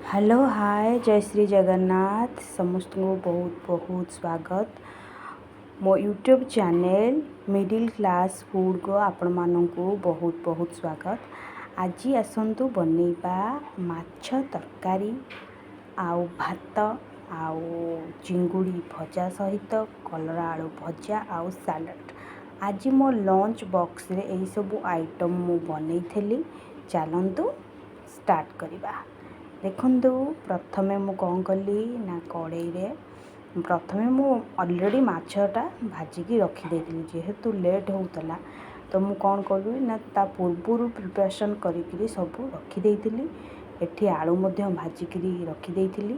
Hello, ହାଏ, ଜୟ ଶ୍ରୀ ଜଗନ୍ନାଥ। ସମସ୍ତଙ୍କୁ ବହୁତ ବହୁତ ସ୍ୱାଗତ ମୋ ୟୁଟ୍ୟୁବ୍ ଚ୍ୟାନେଲ୍ ମିଡ଼ିଲ୍ କ୍ଲାସ୍ ଫୁଡ଼୍କୁ। ଆପଣମାନଙ୍କୁ ବହୁତ ବହୁତ ସ୍ୱାଗତ। ଆଜି ଆସନ୍ତୁ ବନେଇବା ମାଛ ତରକାରୀ ଆଉ ଭାତ ଆଉ ଚିଙ୍ଗୁଡ଼ି ଭଜା ସହିତ କଲରା ଆଳୁ ଭଜା ଆଉ ସାଲାଡ଼। ଆଜି ମୋ ଲଞ୍ଚ ବକ୍ସରେ ଏହିସବୁ ଆଇଟମ୍ ମୁଁ ବନେଇଥିଲି। ଚାଲନ୍ତୁ ଷ୍ଟାର୍ଟ କରିବା। ଦେଖନ୍ତୁ, ପ୍ରଥମେ ମୁଁ କ'ଣ କଲି ନା, କଡ଼େଇରେ ପ୍ରଥମେ ମୁଁ ଅଲରେଡ଼ି ମାଛଟା ଭାଜିକି ରଖିଦେଇଥିଲି। ଯେହେତୁ ଲେଟ୍ ହେଉଥିଲା, ତ ମୁଁ କ'ଣ କଲି ନା, ତା ପୂର୍ବରୁ ପ୍ରିପାରେସନ୍ କରିକିରି ସବୁ ରଖିଦେଇଥିଲି। ଏଠି ଆଳୁ ମଧ୍ୟ ଭାଜିକିରି ରଖିଦେଇଥିଲି।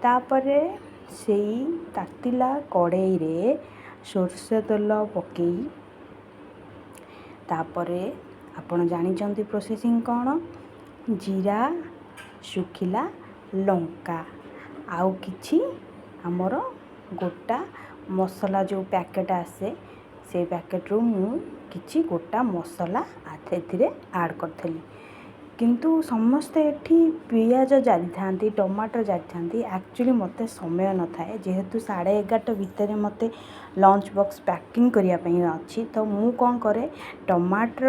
ତାପରେ ସେଇ ତାତିଲା କଡ଼େଇରେ ସୋରିଷ ତେଲ ପକାଇ, ତାପରେ ଆପଣ ଜାଣିଛନ୍ତି ପ୍ରୋସେସିଂ କ'ଣ, ଜିରା, ଶୁଖିଲା ଲଙ୍କା ଆଉ କିଛି ଆମର ଗୋଟା ମସଲା, ଯେଉଁ ପ୍ୟାକେଟ୍ ଆସେ, ସେଇ ପ୍ୟାକେଟ୍ରୁ ମୁଁ କିଛି ଗୋଟା ମସଲା ଏଥିରେ ଆଡ଼୍ କରିଥିଲି। କିନ୍ତୁ ସମସ୍ତେ ଏଠି ପିଆଜ ଜାରିଥାନ୍ତି, ଟମାଟର ଜାରିଥାନ୍ତି। ଆକ୍ଚୁଆଲି ମୋତେ ସମୟ ନଥାଏ, ଯେହେତୁ 11:30 ଭିତରେ ମୋତେ ଲଞ୍ଚ ବକ୍ସ ପ୍ୟାକିଂ କରିବା ପାଇଁ ଅଛି। ତ ମୁଁ କ'ଣ କରେ, ଟମାଟର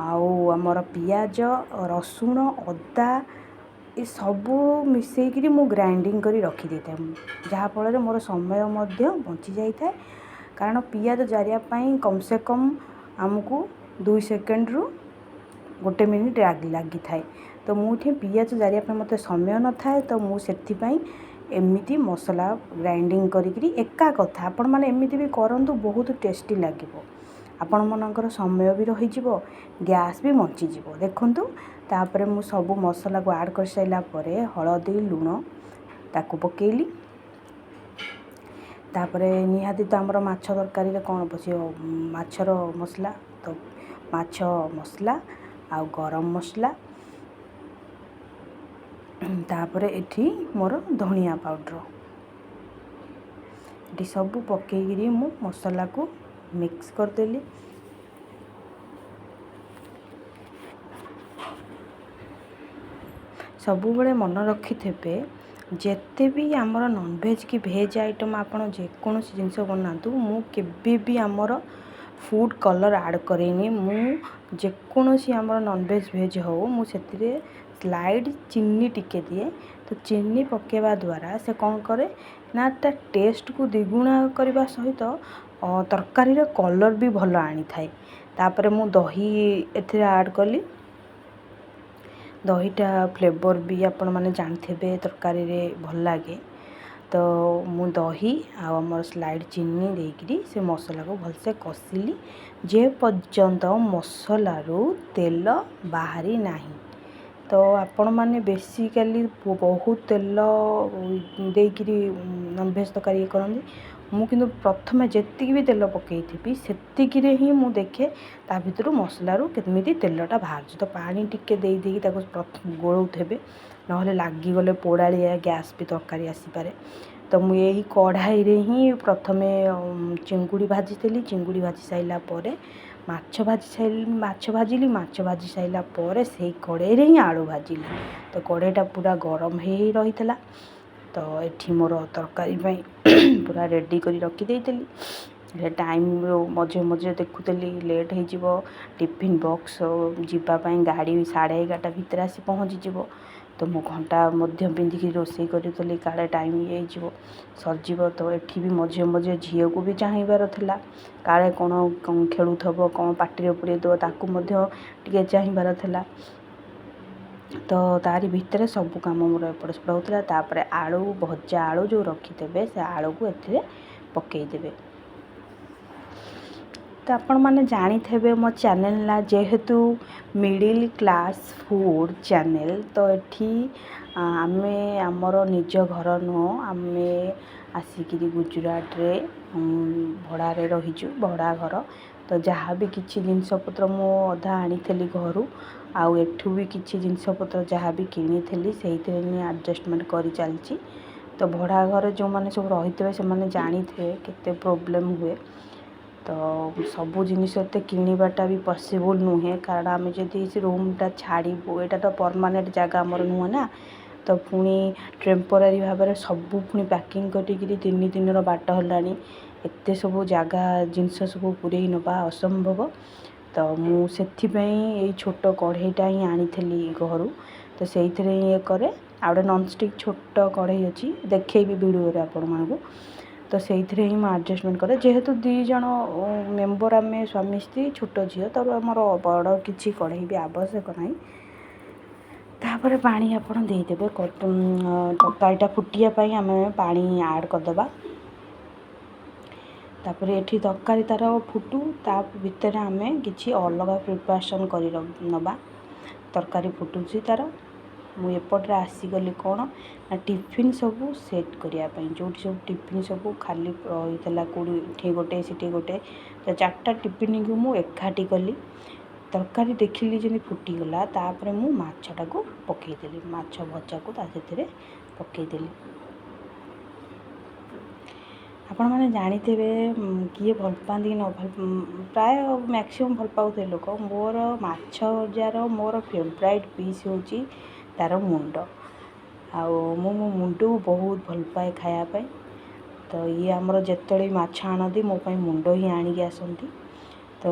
ଆଉ ଆମର ପିଆଜ, ରସୁଣ, ଅଦା ଏସବୁ ମିଶାଇକିରି ମୁଁ ଗ୍ରାଇଣ୍ଡିଙ୍ଗ କରି ରଖିଦେଇଥାଏ, ଯାହାଫଳରେ ମୋର ସମୟ ମଧ୍ୟ ବଞ୍ଚି ଯାଇଥାଏ। କାରଣ ପିଆଜ ଜାରିବା ପାଇଁ କମ୍ ସେ କମ୍ ଆମକୁ 2 ସେକେଣ୍ଡରୁ 1 ମିନିଟ୍ ଲାଗିଥାଏ। ତ ମୁଁ ଏଠି ପିଆଜ ଜାରିବା ପାଇଁ ମୋତେ ସମୟ ନଥାଏ, ତ ମୁଁ ସେଥିପାଇଁ ଏମିତି ମସଲା ଗ୍ରାଇଣ୍ଡିଙ୍ଗ କରିକିରି ଏକା କଥା। ଆପଣମାନେ ଏମିତି ବି କରନ୍ତୁ, ବହୁତ ଟେଷ୍ଟି ଲାଗିବ। ଆପଣମାନଙ୍କର ସମୟ ବି ରହିଯିବ, ଗ୍ୟାସ୍ ବି ବଞ୍ଚିଯିବ। ଦେଖନ୍ତୁ, ତାପରେ ମୁଁ ସବୁ ମସଲାକୁ ଆଡ଼୍ କରିସାରିଲା ପରେ ହଳଦୀ, ଲୁଣ ତାକୁ ପକାଇଲି। ତାପରେ ନିହାତି ତ ଆମର ମାଛ ତରକାରୀରେ କ'ଣ ପଶିବ? ମାଛର ମସଲା। ତ ମାଛ ମସଲା ଆଉ ଗରମ ମସଲା, ତାପରେ ଏଠି ମୋର ଧନିଆ ପାଉଡ଼ର, ଏଠି ସବୁ ପକାଇକିରି ମୁଁ ମସଲାକୁ ମିକ୍ସ କରିଦେଲି। ସବୁବେଳେ ମନେ ରଖିଥିବେ, ଯେତେ ବି ଆମର ନନଭେଜ୍ କି ଭେଜ୍ ଆଇଟମ୍ ଆପଣ ଯେକୌଣସି ଜିନିଷ ବନାନ୍ତୁ, ମୁଁ କେବେ ବି ଆମର ଫୁଡ଼୍ କଲର୍ ଆଡ଼୍ କରେନି। ମୁଁ ଯେକୌଣସି ଆମର ନନଭେଜ୍ ଭେଜ୍ ହେଉ, ମୁଁ ସେଥିରେ ସ୍ଲାଇଟ୍ ଚିନି ଟିକେ ଦିଏ। ତ ଚିନି ପକାଇବା ଦ୍ୱାରା ସେ କ'ଣ କରେ ନା, ତା ଟେଷ୍ଟକୁ ଦ୍ୱିଗୁଣା କରିବା ସହିତ ତରକାରୀର କଲର୍ ବି ଭଲ ଆଣିଥାଏ। ତାପରେ ମୁଁ ଦହି ଏଥିରେ ଆଡ଼୍ କଲି। ଦହିଟା ଫ୍ଲେଭର୍ ବି ଆପଣମାନେ ଜାଣିଥିବେ, ତରକାରୀରେ ଭଲ ଲାଗେ। ତ ମୁଁ ଦହି ଆଉ ଆମର ସ୍ଲାଇଟ୍ ଚିନି ଦେଇକିରି ସେ ମସଲାକୁ ଭଲସେ କଷିଲି, ଯେ ପର୍ଯ୍ୟନ୍ତ ମସଲାରୁ ତେଲ ବାହାରି ନାହିଁ। ତ ଆପଣମାନେ ବେସିକାଲି ବହୁତ ତେଲ ଦେଇକିରି ନନଭେଜ୍ ତରକାରୀ ଇଏ କରନ୍ତି। ମୁଁ କିନ୍ତୁ ପ୍ରଥମେ ଯେତିକି ବି ତେଲ ପକାଇଥିବି, ସେତିକିରେ ହିଁ ମୁଁ ଦେଖେ ତା ଭିତରୁ ମସଲାରୁ କେମିତି ତେଲଟା ବାହାରୁଛି। ତ ପାଣି ଟିକେ ଦେଇ ଦେଇକି ତାକୁ ଗୋଳଉଥିବେ, ନହେଲେ ଲାଗିଗଲେ ପୋଡ଼ାଳିଆ ଗ୍ୟାସ୍ ବି ତରକାରୀ ଆସିପାରେ। ତ ମୁଁ ଏଇ କଢ଼ାଇରେ ହିଁ ପ୍ରଥମେ ଚିଙ୍ଗୁଡ଼ି ଭାଜିଥିଲି। ଚିଙ୍ଗୁଡ଼ି ଭାଜି ସାରିଲା ପରେ ମାଛ ଭାଜି ସାରିଲି, ମାଛ ଭାଜିଲି। ମାଛ ଭାଜି ସାରିଲା ପରେ ସେଇ କଢ଼େଇରେ ହିଁ ଆଳୁ ଭାଜିଲି। ତ କଢ଼େଇଟା ପୁରା ଗରମ ହେଇ ରହିଥିଲା। ତ ଏଠି ମୋର ତରକାରୀ ପାଇଁ ପୁରା ରେଡ଼ି କରି ରଖିଦେଇଥିଲି। ହେଲେ ଟାଇମ୍ ମଝିରେ ମଝିରେ ଦେଖୁଥିଲି, ଲେଟ୍ ହେଇଯିବ। ଟିଫିନ୍ ବକ୍ସ ଯିବା ପାଇଁ ଗାଡ଼ି 11:30 ଭିତରେ ଆସି ପହଞ୍ଚିଯିବ। ତ ମୁଁ ଘଣ୍ଟା ମଧ୍ୟ ପିନ୍ଧିକି ରୋଷେଇ କରୁଥିଲି, କାଳେ ଟାଇମ୍ ଇଏ ହେଇଯିବ, ସରିଯିବ। ତ ଏଠି ବି ମଝିରେ ମଝିରେ ଝିଅକୁ ବି ଚାହିଁବାର ଥିଲା, କାଳେ କ'ଣ ଖେଳୁଥିବ, କ'ଣ ପାଟିରେ ପୁରେଇ ଦେବ, ତାକୁ ମଧ୍ୟ ଟିକେ ଚାହିଁବାର ଥିଲା। ତ ତାରି ଭିତରେ ସବୁ କାମ ମୋର ଏପଟ ସେପଟ ହେଉଥିଲା। ତାପରେ ଆଳୁ ଭଜା, ଆଳୁ ଯେଉଁ ରଖିଥିବେ, ସେ ଆଳୁକୁ ଏଥିରେ ପକାଇଦେବେ। ତ ଆପଣମାନେ ଜାଣିଥିବେ, ମୋ ଚ୍ୟାନେଲ୍ ନା ଯେହେତୁ ମିଡ଼ିଲ୍ କ୍ଲାସ୍ ଫୁଡ଼୍ ଚ୍ୟାନେଲ୍, ତ ଏଠି ଆମେ ଆମର ନିଜ ଘର ନୁହଁ, ଆମେ ଆସିକିରି ଗୁଜୁରାଟରେ ଭଡ଼ାରେ ରହିଛୁ, ଭଡ଼ା ଘର। ତ ଯାହା ବି କିଛି ଜିନିଷପତ୍ର ମୁଁ ଅଧା ଆଣିଥିଲି ଘରୁ ଆଉ ଏଠୁ ବି କିଛି ଜିନିଷପତ୍ର ଯାହା ବି କିଣିଥିଲି, ସେଇଥିରେ ହିଁ ଆଡ଼ଜଷ୍ଟମେଣ୍ଟ କରି ଚାଲିଛି। ତ ଭଡ଼ା ଘରେ ଯେଉଁମାନେ ସବୁ ରହିଥିବେ, ସେମାନେ ଜାଣିଥିବେ କେତେ ପ୍ରୋବ୍ଲେମ୍ ହୁଏ। ତ ସବୁ ଜିନିଷ ଏତେ କିଣିବାଟା ବି ପସିବୁଲ୍ ନୁହେଁ, କାରଣ ଆମେ ଯଦି ସେ ରୁମ୍ଟା ଛାଡ଼ିବୁ, ଏଇଟା ତ ପରମାନେଣ୍ଟ ଜାଗା ଆମର ନୁହଁ ନା। ତ ପୁଣି ଟେମ୍ପୋରାରୀ ଭାବରେ ସବୁ ପୁଣି ପ୍ୟାକିଂ କରିକିରି 3 ଦିନର ବାଟ ହେଲାଣି। ଏତେ ସବୁ ଜାଗା ଜିନିଷ ସବୁ ପୁରେଇ ନେବା ଅସମ୍ଭବ। ତ ମୁଁ ସେଥିପାଇଁ ଏଇ ଛୋଟ କଢ଼େଇଟା ହିଁ ଆଣିଥିଲି ଘରୁ। ତ ସେଇଥିରେ ହିଁ ଇଏ କରେ। ଆଉ ଗୋଟେ ନନଷ୍ଟିକ୍ ଛୋଟ କଢ଼େଇ ଅଛି, ଦେଖେଇବି ଭିଡ଼ିଓରେ ଆପଣମାନଙ୍କୁ। ତ ସେଇଥିରେ ହିଁ ମୁଁ ଆଡ଼ଜଷ୍ଟମେଣ୍ଟ କରେ। ଯେହେତୁ 2 ଜଣ ମେମ୍ବର ଆମେ, ସ୍ୱାମୀ ସ୍ତ୍ରୀ, ଛୋଟ ଝିଅ, ତ ଆମର ବଡ଼ କିଛି କଢ଼େଇ ବି ଆବଶ୍ୟକ ନାହିଁ। ତାପରେ ପାଣି ଆପଣ ଦେଇଦେବେ। ତରକାରୀଟା ଫୁଟିବା ପାଇଁ ଆମେ ପାଣି ଆଡ଼୍ କରିଦେବା। ତାପରେ ଏଠି ତରକାରୀ ତା'ର ଫୁଟୁ, ତା ଭିତରେ ଆମେ କିଛି ଅଲଗା ପ୍ରିପାରେସନ୍ କରି ନେବା। ତରକାରୀ ଫୁଟୁଛି ତା'ର, ମୁଁ ଏପଟରେ ଆସିଗଲି କ'ଣ ନା ଟିଫିନ୍ ସବୁ ସେଟ୍ କରିବା ପାଇଁ। ଯେଉଁଠି ସବୁ ଟିଫିନ୍ ସବୁ ଖାଲି ରହିଥିଲା, କେଉଁଠି ଏଠି ଗୋଟେ, ସେଠି ଗୋଟେ, ତ ଚାରିଟା ଟିଫିନ୍କୁ ମୁଁ ଏକାଠି କଲି। ତରକାରୀ ଦେଖିଲି ଯେମିତି ଫୁଟିଗଲା, ତାପରେ ମୁଁ ମାଛଟାକୁ ପକାଇଦେଲି। ମାଛ ଭଜାକୁ ତା ସେଥିରେ ପକାଇଦେଲି। ଆପଣମାନେ ଜାଣିଥିବେ, କିଏ ଭଲ ପାଆନ୍ତି କି ନ ଭଲ, ପ୍ରାୟ ମ୍ୟାକ୍ସିମମ୍ ଭଲ ପାଉଥିବେ ଲୋକ। ମୋର ମାଛ ଭଜାର ମୋର ଫେଭରାଇଟ୍ ପିସ୍ ହେଉଛି ତା'ର ମୁଣ୍ଡ। ଆଉ ମୁଁ ମୋ ମୁଣ୍ଡକୁ ବହୁତ ଭଲ ପାଏ ଖାଇବା ପାଇଁ। ତ ଇଏ ଆମର ଯେତେବେଳେ ବି ମାଛ ଆଣନ୍ତି, ମୋ ପାଇଁ ମୁଣ୍ଡ ହିଁ ଆଣିକି ଆସନ୍ତି। ତ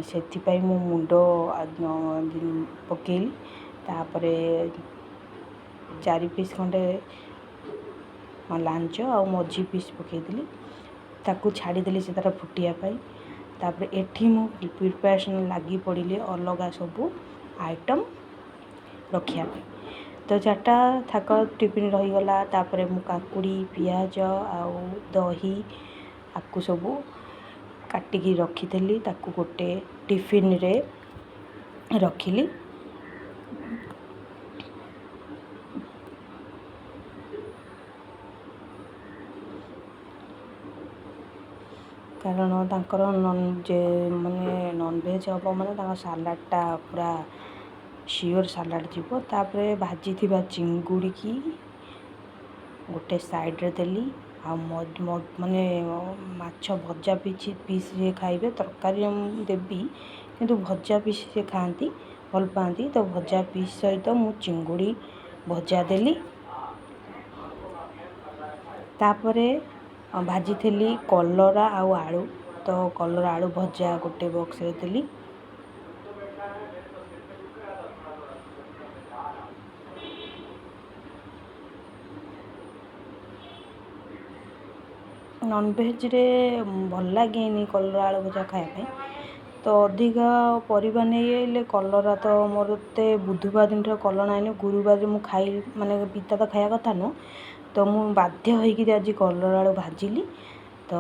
ସେଥିପାଇଁ ମୁଁ ମୁଣ୍ଡ ପକେଇଲି। ତାପରେ ଚାରି ପିସ୍ ଖଣ୍ଡେ ଲାଞ୍ଜ ଆଉ ମଝି ପିସ୍ ପକେଇଦେଲି। ତାକୁ ଛାଡ଼ିଦେଲି ସେ ତା'ର ଫୁଟିବା ପାଇଁ। ତାପରେ ଏଠି ମୁଁ ପ୍ରିପାରେସନ୍ ଲାଗି ପଡ଼ିଲି ଅଲଗା ସବୁ ଆଇଟମ୍ ରଖିବା ପାଇଁ। ତ ଚାରିଟା ଥାକ ଟିଫିନ୍ ରହିଗଲା। ତାପରେ ମୁଁ କାକୁଡ଼ି, ପିଆଜ ଆଉ ଦହି ଆକୁ ସବୁ କାଟିକି ରଖିଥିଲି, ତାକୁ ଗୋଟେ ଟିଫିନ୍ରେ ରଖିଲି। କାରଣ ତାଙ୍କର ନନ୍ ଯେ ମାନେ ନନଭେଜ୍ ହେବ ମାନେ ତାଙ୍କ ସାଲାଡ଼ଟା ପୁରା ସିଓର ସାଲାଡ଼ ଯିବ। ତାପରେ ଭାଜିଥିବା ଚିଙ୍ଗୁଡ଼ିକି ଗୋଟେ ସାଇଡ଼୍ରେ ଦେଲି। ଆଉ ମାନେ ମାଛ ଭଜା ପିସ୍ ପିସ୍ ଯିଏ ଖାଇବେ, ତରକାରୀ ମୁଁ ଦେବି, କିନ୍ତୁ ଭଜା ପିସ୍ ସେ ଖାଆନ୍ତି, ଭଲ ପାଆନ୍ତି। ତ ଭଜା ପିସ୍ ସହିତ ମୁଁ ଚିଙ୍ଗୁଡ଼ି ଭଜା ଦେଲି। ତାପରେ ଭାଜିଥିଲି କଲରା ଆଉ ଆଳୁ। ତ କଲରା ଆଳୁ ଭଜା ଗୋଟେ ବକ୍ସରେ ଦେଲି। ନନଭେଜରେ ଭଲ ଲାଗେନି କଲରା ଆଳୁ ଭଜା ଖାଇବା ପାଇଁ। ତ ଅଧିକ ପରିବା ନେଇଆଇଲେ କଲରା। ତ ମୋର ଏତେ ବୁଧବାର ଦିନଠାରୁ କଲରା ଆଣିଲି, ଗୁରୁବାରରେ ମୁଁ ଖାଇ ମାନେ ପିତା ତ ଖାଇବା କଥା ନୁହଁ। ତ ମୁଁ ବାଧ୍ୟ ହେଇକିରି ଆଜି କଲରା ଆଳୁ ଭାଜିଲି। ତ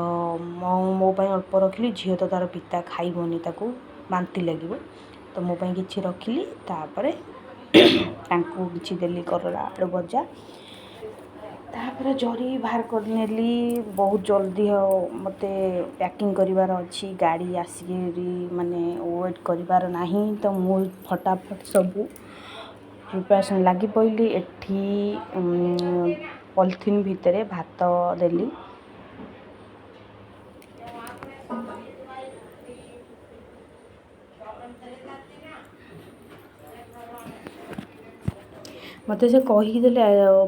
ମୁଁ ମୋ ପାଇଁ ଅଳ୍ପ ରଖିଲି। ଝିଅ ତ ତା'ର ପିତା ଖାଇବନି, ତାକୁ ବାନ୍ତି ଲାଗିବ। ତ ମୋ ପାଇଁ କିଛି ରଖିଲି। ତାପରେ ତାଙ୍କୁ କିଛି ଦେଲି କଲରା ଆଳୁ ଭଜା। ତାପରେ ଜରି ବାହାର କରିନେଲି। ବହୁତ ଜଲ୍ଦି ମୋତେ ପ୍ୟାକିଂ କରିବାର ଅଛି, ଗାଡ଼ି ଆସିକିରି ମାନେ ୱେଟ୍ କରିବାର ନାହିଁ। ତ ମୁଁ ଫଟାଫଟ ସବୁ ପ୍ରିପାରେସନ୍ ଲାଗି ପଡ଼ିଲି। ଏଠି ପଲିଥିନ୍ ଭିତରେ ଭାତ ଦେଲି। ମୋତେ ସେ କହିକି ଦେଲେ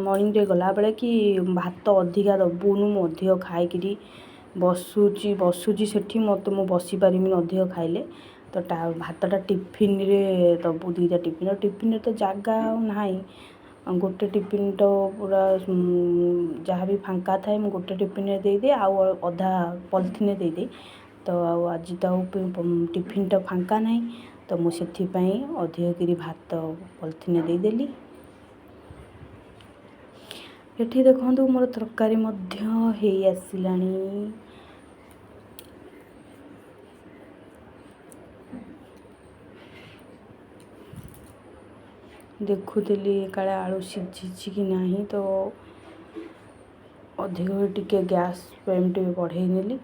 ମର୍ଣ୍ଣିଂରେ ଗଲାବେଳେ କି ଭାତ ଅଧିକା ଦେବୁନୁ, ମୁଁ ଅଧିକ ଖାଇକିରି ବସୁଛି ବସୁଛି ସେଠି, ମୋତେ ମୁଁ ବସିପାରିବିନି ଅଧିକ ଖାଇଲେ। ତ ଭାତଟା ଟିଫିନରେ ଦେବୁ, 2ଟା ଟିଫିନ୍। ଟିଫିନରେ ତ ଜାଗା ଆଉ ନାହିଁ। ଗୋଟେ ଟିଫିନ୍ ତ ପୁରା ଯାହା ବି ଫାଙ୍କା ଥାଏ, ମୁଁ ଗୋଟେ ଟିଫିନରେ ଦେଇଦିଏ ଆଉ ଅଧା ପଲିଥିନରେ ଦେଇଦିଏ। ତ ଆଉ ଆଜି ତ ଆଉ ଟିଫିନ୍ଟା ଫାଙ୍କା ନାହିଁ। ତ ମୁଁ ସେଥିପାଇଁ ଅଧିକ କିରି ଭାତ ପଲିଥିନରେ ଦେଇଦେଲି। ଏଠି ଦେଖନ୍ତୁ, ମୋର ତରକାରୀ ମଧ୍ୟ ହେଇ ଆସିଲାଣି। ଦେଖୁଥିଲି କାଳେ ଆଳୁ ସିଝିଛି କି ନାହିଁ। ତ ଅଧିକ ଟିକେ ଗ୍ୟାସ୍ ଫ୍ଲେମ୍ ଟିକେ ବଢ଼େଇ ନେଲି।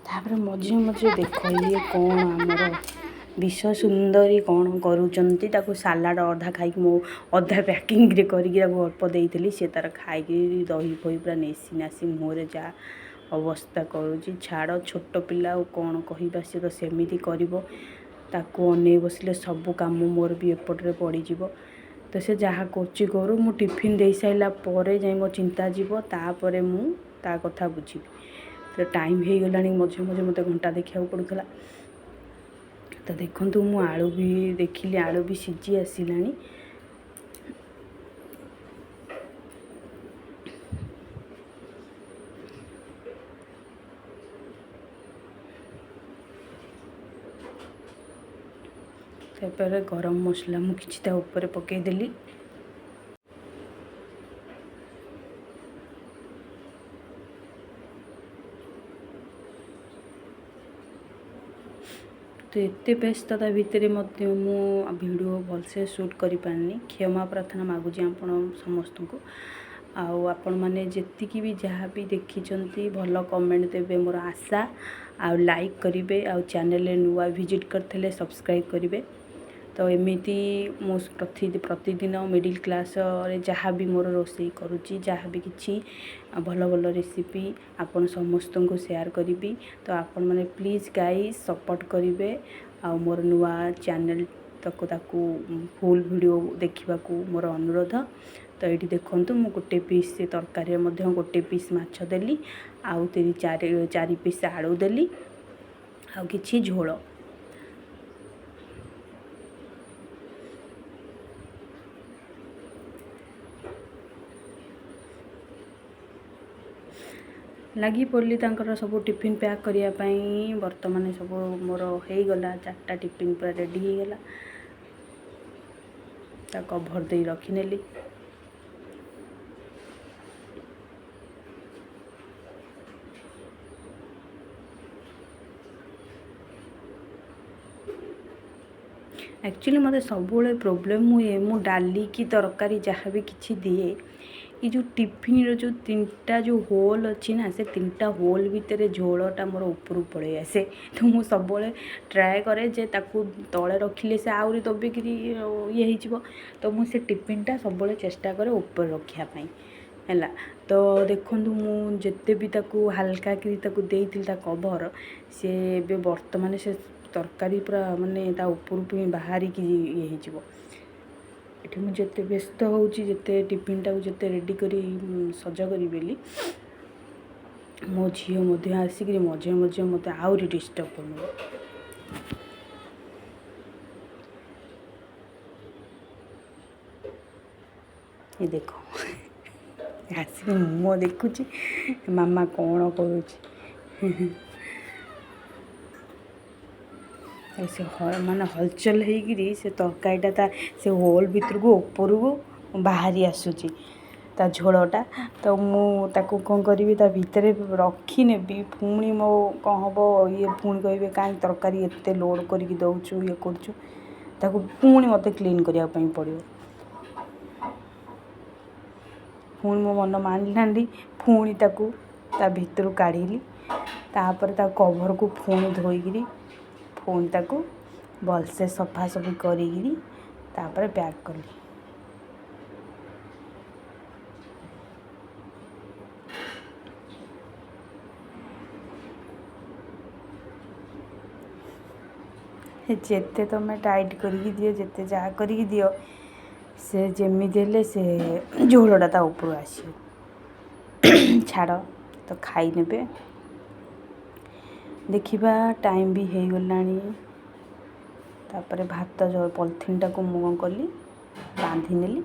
ତାପରେ ମଝିରେ ମଝିରେ ଦେଖ, ଇଏ କ'ଣ ଆମର ବିଶ୍ୱ ସୁନ୍ଦରୀ କ'ଣ କରୁଛନ୍ତି। ତାକୁ ସାଲାଡ଼ ଅଧା ଖାଇକି ମୁଁ ଅଧା ପ୍ୟାକିଂରେ କରିକି ତାକୁ ଅଳ୍ପ ଦେଇଥିଲି, ସେ ତାର ଖାଇକି ଦହି ଫହି ପୁରା ନେସି ନାସି ମୁହଁରେ ଯାହା ଅବସ୍ଥା କରୁଛି। ଛାଡ଼, ଛୋଟ ପିଲା ଆଉ କ'ଣ କହିବା, ସେ ତ ସେମିତି କରିବ। ତାକୁ ଅନେଇ ବସିଲେ ସବୁ କାମ ମୋର ବି ଏପଟରେ ପଡ଼ିଯିବ। ତ ସେ ଯାହା କରୁଛି କରୁ, ମୁଁ ଟିଫିନ୍ ଦେଇସାରିଲା ପରେ ଯାଇ ମୋ ଚିନ୍ତା ଯିବ, ତାପରେ ମୁଁ ତା କଥା ବୁଝିବି। ତ ଟାଇମ୍ ହେଇଗଲାଣି, ମଝିରେ ମଝିରେ ମୋତେ ଘଣ୍ଟା ଦେଖିବାକୁ ପଡ଼ୁଥିଲା। ତ ଦେଖନ୍ତୁ ମୁଁ ଆଳୁ ବି ଦେଖିଲି, ଆଳୁ ବି ସିଝି ଆସିଲାଣି। ତାପରେ ଗରମ ମସଲା ମୁଁ କିଛି ତା ଉପରେ ପକାଇଦେଲି। ତ ଏତେ ବ୍ୟସ୍ତତା ଭିତରେ ମଧ୍ୟ ମୁଁ ଭିଡ଼ିଓ ଭଲସେ ସୁଟ୍ କରିପାରିନି, କ୍ଷମା ପ୍ରାର୍ଥନା ମାଗୁଛି ଆପଣ ସମସ୍ତଙ୍କୁ। ଆଉ ଆପଣମାନେ ଯେତିକି ବି ଯାହା ବି ଦେଖିଛନ୍ତି ଭଲ କମେଣ୍ଟ ଦେବେ ମୋର ଆଶା, ଆଉ ଲାଇକ୍ କରିବେ, ଆଉ ଚ୍ୟାନେଲରେ ନୂଆ ଭିଜିଟ୍ କରିଥିଲେ ସବସ୍କ୍ରାଇବ୍ କରିବେ। ତ ଏମିତି ମୁଁ ପ୍ରତିଦିନ ମିଡ଼ିଲ୍ କ୍ଲାସ୍ରେ ଯାହା ବି ମୋର ରୋଷେଇ କରୁଛି, ଯାହା ବି କିଛି ଭଲ ଭଲ ରେସିପି ଆପଣ ସମସ୍ତଙ୍କୁ ସେୟାର କରିବି। ତ ଆପଣମାନେ ପ୍ଲିଜ୍ ଗାଇଜ୍ ସପୋର୍ଟ କରିବେ, ଆଉ ମୋର ନୂଆ ଚ୍ୟାନେଲ୍ ତାକୁ ଫୁଲ୍ ଭିଡ଼ିଓ ଦେଖିବାକୁ ମୋର ଅନୁରୋଧ। ତ ଏଇଠି ଦେଖନ୍ତୁ ମୁଁ ଗୋଟେ ପିସ୍ ତରକାରୀରେ ମଧ୍ୟ ଗୋଟେ ପିସ୍ ମାଛ ଦେଲି, ଆଉ ତିନି ଚାରି ପିସ୍ ଆଳୁ ଦେଲି, ଆଉ କିଛି ଝୋଳ। ଲାଗି ପଡ଼ିଲି ତାଙ୍କର ସବୁ ଟିଫିନ୍ ପ୍ୟାକ୍ କରିବା ପାଇଁ। ବର୍ତ୍ତମାନ ସବୁ ମୋର ହେଇଗଲା, 4ଟା ଟିଫିନ୍ ପୁରା ରେଡ଼ି ହେଇଗଲା। ତା କଭର୍ ଦେଇ ରଖିନେଲି। ଆକ୍ଚୁଆଲି ମୋତେ ସବୁବେଳେ ପ୍ରୋବ୍ଲେମ୍ ହୁଏ, ମୁଁ ଡାଲି କି ତରକାରୀ ଯାହା ବି କିଛି ଦିଏ, ଏ ଯେଉଁ ଟିଫିନ୍ର ଯେଉଁ 3ଟା ଯେଉଁ ହୋଲ୍ ଅଛି ନା, ସେ 3ଟା ହୋଲ୍ ଭିତରେ ଝୋଳଟା ମୋର ଉପରକୁ ପଳେଇ ଆସେ। ତ ମୁଁ ସବୁବେଳେ ଟ୍ରାଏ କରେ ଯେ ତାକୁ ତଳେ ରଖିଲେ ସେ ଆହୁରି ଦବିକିରି ଇଏ ହେଇଯିବ। ତ ମୁଁ ସେ ଟିଫିନ୍ଟା ସବୁବେଳେ ଚେଷ୍ଟା କରେ ଉପରେ ରଖିବା ପାଇଁ, ହେଲା। ତ ଦେଖନ୍ତୁ ମୁଁ ଯେତେ ବି ତାକୁ ହାଲକା କରି ତାକୁ ଦେଇଥିଲି ତା କଭର୍, ସେ ଏବେ ବର୍ତ୍ତମାନ ସେ ତରକାରୀ ପୁରା ମାନେ ତା ଉପରକୁ ହିଁ ବାହାରିକି ଇଏ ହେଇଯିବ। ଏଠି ମୁଁ ଯେତେ ବ୍ୟସ୍ତ ହେଉଛି, ଯେତେ ଟିଫିନ୍ଟାକୁ ଯେତେ ରେଡ଼ି କରି ସଜ କରିବି ବୋଲି, ମୋ ଝିଅ ମଧ୍ୟ ଆସିକିରି ମଝିରେ ମଝିରେ ମୋତେ ଆହୁରି ଡିଷ୍ଟର୍ବ କରିବ। ଏ ଦେଖ ଆସିକି ମୁହଁ ଦେଖୁଛି ମାମା କ'ଣ କରୁଛି। ସେ ମାନେ ହଲଚଲ ହେଇକିରି ସେ ତରକାରୀଟା ତା ସେ ହୋଲ୍ ଭିତରକୁ ଉପରକୁ ବାହାରି ଆସୁଛି ତା ଝୋଳଟା। ତ ମୁଁ ତାକୁ କ'ଣ କରିବି, ତା ଭିତରେ ରଖିନେବି, ପୁଣି ମୋ କ'ଣ ହେବ, ଇଏ ପୁଣି କହିବେ କାହିଁ ତରକାରୀ ଏତେ ଲୋଡ଼୍ କରିକି ଦେଉଛୁ, ଇଏ କରୁଛୁ। ତାକୁ ପୁଣି ମୋତେ କ୍ଲିନ୍ କରିବା ପାଇଁ ପଡ଼ିବ। ପୁଣି ମୋ ମନ ମାନିଲାନି, ପୁଣି ତାକୁ ତା ଭିତରୁ କାଢ଼ିଲି। ତାପରେ ତା କଭର୍କୁ ପୁଣି ଧୋଇକିରି ପୁଣି ତାକୁ ଭଲସେ ସଫାସଫି କରିକିରି ତାପରେ ପ୍ୟାକ୍ କଲି। ଯେତେ ତୁମେ ଟାଇଟ୍ କରିକି ଦିଅ, ଯେତେ ଯାହା କରିକି ଦିଅ, ସେ ଯେମିତି ହେଲେ ସେ ଝୋଳଟା ତା ଉପରୁ ଆସିବ। ଛାଡ଼, ତ ଖାଇନେବେ। ଦେଖିବା ଟାଇମ୍ ବି ହେଇଗଲାଣି। ତାପରେ ଭାତ ପଲିଥିନ୍ଟାକୁ ମୁଁ କ'ଣ କଲି, ବାନ୍ଧି ନେଲି।